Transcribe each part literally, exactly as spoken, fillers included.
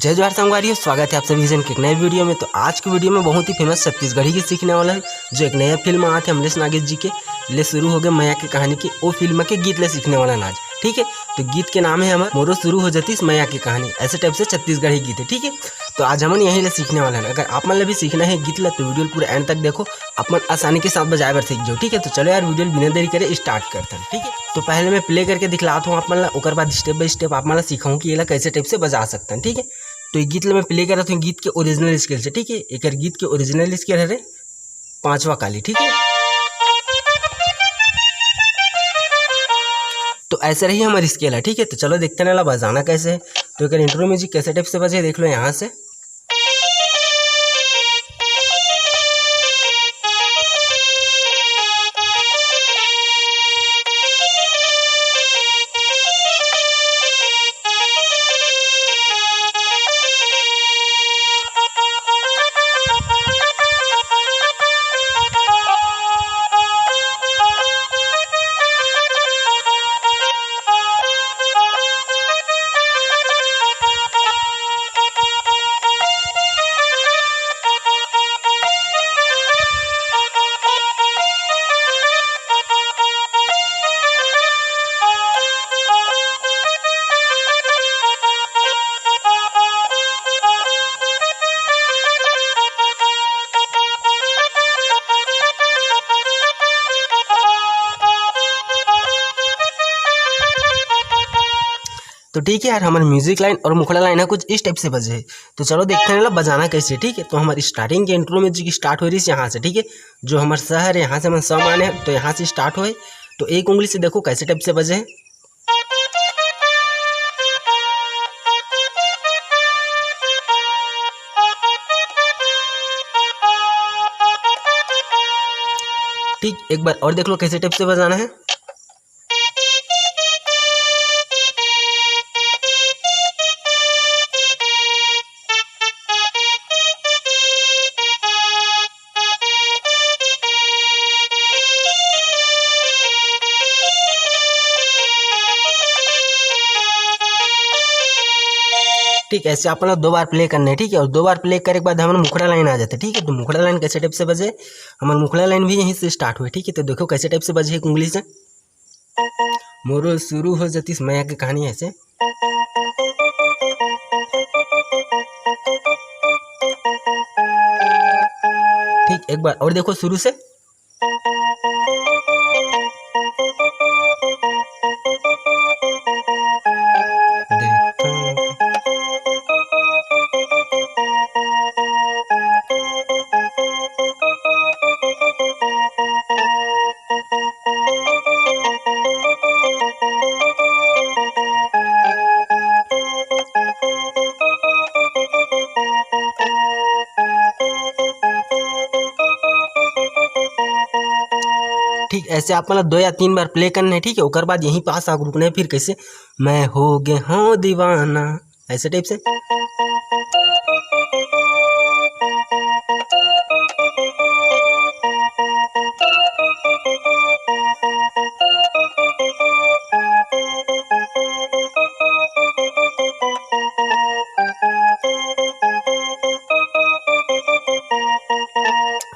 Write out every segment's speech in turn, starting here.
जय जोहार संगवारी हो, स्वागत है आप सभी जन के एक नए वीडियो में। तो आज के वीडियो में बहुत ही फेमस छत्तीसगढ़ी गीत सीखने वाला है, जो एक नया फिल्म आत है अमलेश नागेश जी के, ले शुरू हो गए मैया के कहानी के, वो फिल्म के गीत ले सीखने वाला है आज। ठीक है, तो गीत के नाम है हमर मोरो शुरू हो जतिस मैया के कहानी, ऐसे टाइप से छत्तीसगढ़ी गीत है। ठीक है, तो आज हमन यही ले सीखने वाला है। अगर आप मन ला भी सीखना है गीत ला तो वीडियो पूरा एंड तक देखो, आप मन आसानी के साथ बजाए बर सीख जाओ। ठीक है, तो चलो यार वीडियो बिना देरी करे स्टार्ट करथन। ठीक है, तो पहले मैं प्ले करके दिखलात हूँ आप मन ला, ओकर बाद स्टेप बाय स्टेप आप मन ला सिखाऊँ कि एला कैसे टाइप से बजा सकथन। ठीक है, तो ये गीत ला मैं प्ले करत हूँ गीत के ओरिजिनल स्केल से। ठीक है, एकर गीत के ओरिजिनल स्केल हरे पांचवा काली। ठीक है, तो ऐसे रही हमर स्केल है। ठीक है, तो चलो देखते हैं ना बजाना कैसे है। तो एकर इंट्रो म्यूजिक कैसे टाइप से बजे देख लो यहाँ से। तो ठीक है यार, हमारे म्यूजिक लाइन और मुखड़ा लाइन है कुछ इस टाइप से बजे है। तो चलो देखते हैं ना बजाना कैसे। ठीक है, तो हमारी स्टार्टिंग के इंट्रो म्यूजिक स्टार्ट हो रही है यहाँ से। ठीक है, जो हमारे शहर है यहाँ से हम सम आने हैं, तो यहाँ से स्टार्ट होए। तो एक उंगली से देखो कैसे टाइप से बजे है। ठीक, एक बार और देख लो कैसे टाइप से बजाना है। ठीक, ऐसे अपन ला दो बार प्ले करना है। ठीक है, और दो बार प्ले करे के बाद हमारे मुखड़ा लाइन आ जाते। ठीक है, तो मुखड़ा लाइन कैसे टाइप से बजे, हमारे मुखड़ा लाइन भी यहीं से स्टार्ट हुए। ठीक है, तो देखो कैसे टाइप से बजे एक उंगली से। मोरो शुरू हो जतिस मैया के कहानी ऐसे। ठीक, एक बार और देखो शुरू से। ठीक, ऐसे आप मतलब दो या तीन बार प्ले करना है। ठीक है, ओकर बाद यहीं पास आके रुकना है। फिर कैसे, मैं हो गए हूँ दीवाना, ऐसे टाइप से।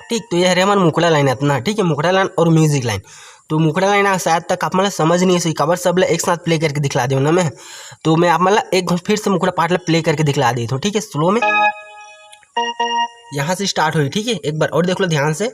ठीक, तो ये हरे हमारे मुखड़ा लाइन इतना। ठीक है, मुखड़ा लाइन और म्यूजिक लाइन। तो मुखड़ा लाइन आ शायद तक आप मतलब समझ नहीं सही, काबर सब ला एक साथ प्ले करके दिखला देव ना मैं। तो मैं आप मतलब एक घंट फिर से मुखड़ा पार्ट ला प्ले करके दिखला देता हूँ। ठीक है, स्लो में यहाँ से स्टार्ट हुई। ठीक है, एक बार और देख लो ध्यान से।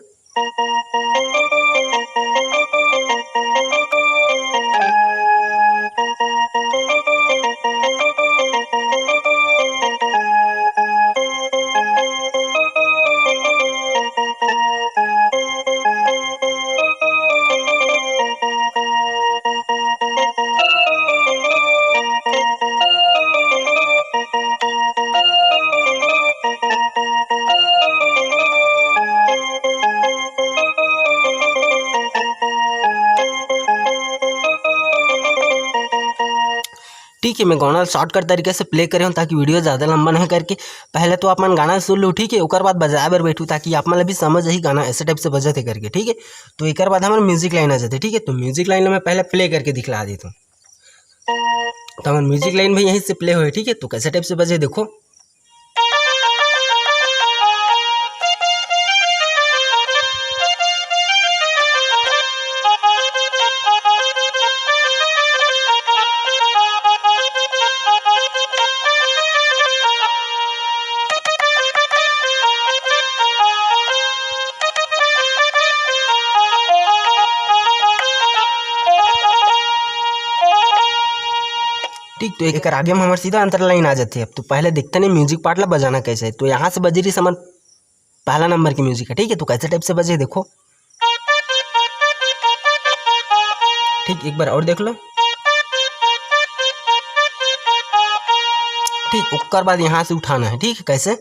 ठीक है, मैं गाना शॉर्टकट तरीके से प्ले करे हूँ ताकि वीडियो ज़्यादा लंबा नहीं करके। पहले तो आप मन गाना सुन लो, ठीक है, ओकर बाद बजाए बर बैठू ताकि आप मन ला भी समझ आही गाना ऐसे टाइप से बजत है करके। ठीक है, तो एक बाद हमारे म्यूजिक लाइन आ जाते। ठीक है, तो म्यूजिक लाइन में पहले प्ले करके दिखला देता हूँ। तो हमारे म्यूजिक लाइन भी यहीं से प्ले हुए। ठीक है, तो कैसे टाइप से बजे देखो। तो एकर आगे में हमर सीधा अंतरा लाइन आ जाथे। अब तो पहले देखते नहीं म्यूजिक पार्ट ला बजाना कैसे है। तो यहाँ से बज रही हमर पहला नंबर की म्यूजिक है, ठीक है। तो कैसे टाइप से बजे देखो, ठीक, एक बार और देख लो, ठीक। ओकर बाद यहाँ से उठाना है, ठीक है। कैसे?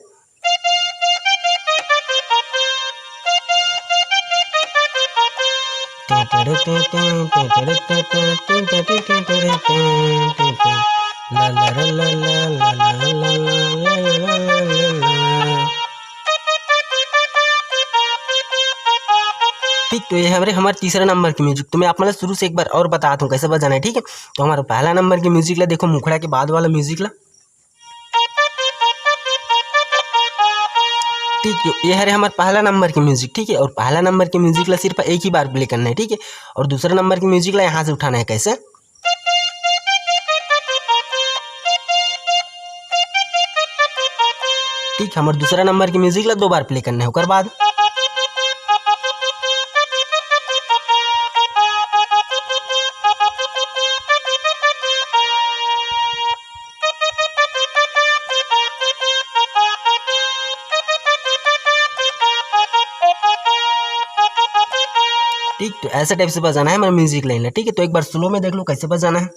ठीक, तो ये हमारे, हमारे तीसरा नंबर की म्यूजिक। तो मैं आप मतलब शुरू से एक बार और बता दूँ कैसे बजाना है, ठीक है। तो हमारा पहला नंबर की म्यूजिक ला देखो, मुखड़ा के बाद वाला म्यूजिक ला, ठीक है। ये हरे हमारे पहला नंबर की म्यूजिक, ठीक है। और पहला नंबर की म्यूजिक ला सिर्फ एक ही बार प्ले करना है, ठीक है। और दूसरा नंबर की म्यूजिक ला यहाँ से उठाना है। कैसे? ठीक, हमारे दूसरा नंबर की म्यूजिक ला दो बार प्ले करना है। ओकर बाद ठीक, तो ऐसे टाइप से बजाना है हमारे म्यूजिक लाइन ला, ठीक है। तो एक बार स्लो में देख लो कैसे बजाना है।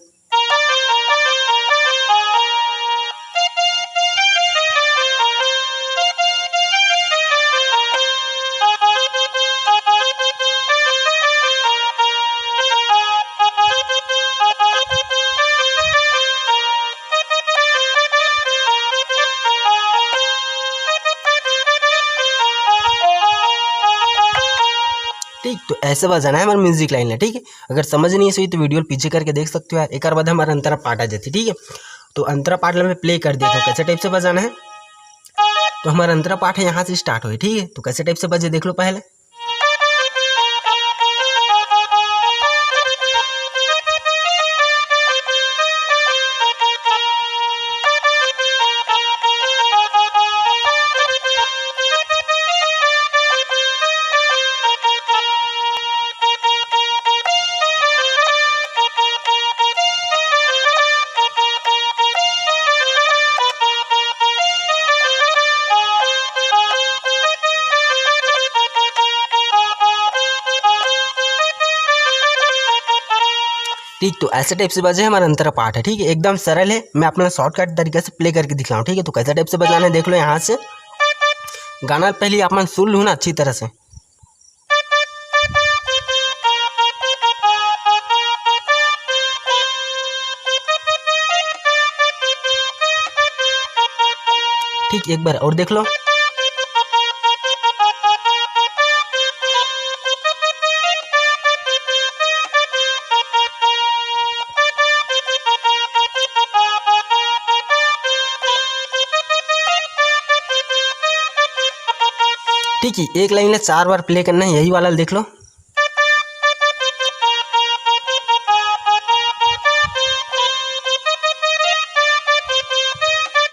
ठीक, तो ऐसे बजाना है हमारे म्यूजिक लाइन ला, ठीक है। अगर समझ नहीं आई तो वीडियो पीछे करके देख सकते हो यार। एक बार हमारा अंतरा पाठ आ जाती, ठीक है। तो अंतरा पाठ ला मैं प्ले कर देता हूँ, कैसे टाइप से बजाना है। तो हमारा अंतरा पाठ है, यहाँ से स्टार्ट हुई, ठीक है। तो कैसे टाइप से बजे देख लो पहले। ठीक, तो ऐसे टाइप से बजे हमारा अंतरा पाठ है, ठीक है, एकदम सरल है। मैं अपना शॉर्टकट तरीके से प्ले करके दिखलाऊँ, ठीक है। तो कैसे टाइप से बजाना है देख लो, यहाँ से गाना पहले अपन सुन लो ना अच्छी तरह से। ठीक, एक बार और देख लो। ठीक है, एक लाइन ला चार बार प्ले करना है, यही वाला देख लो।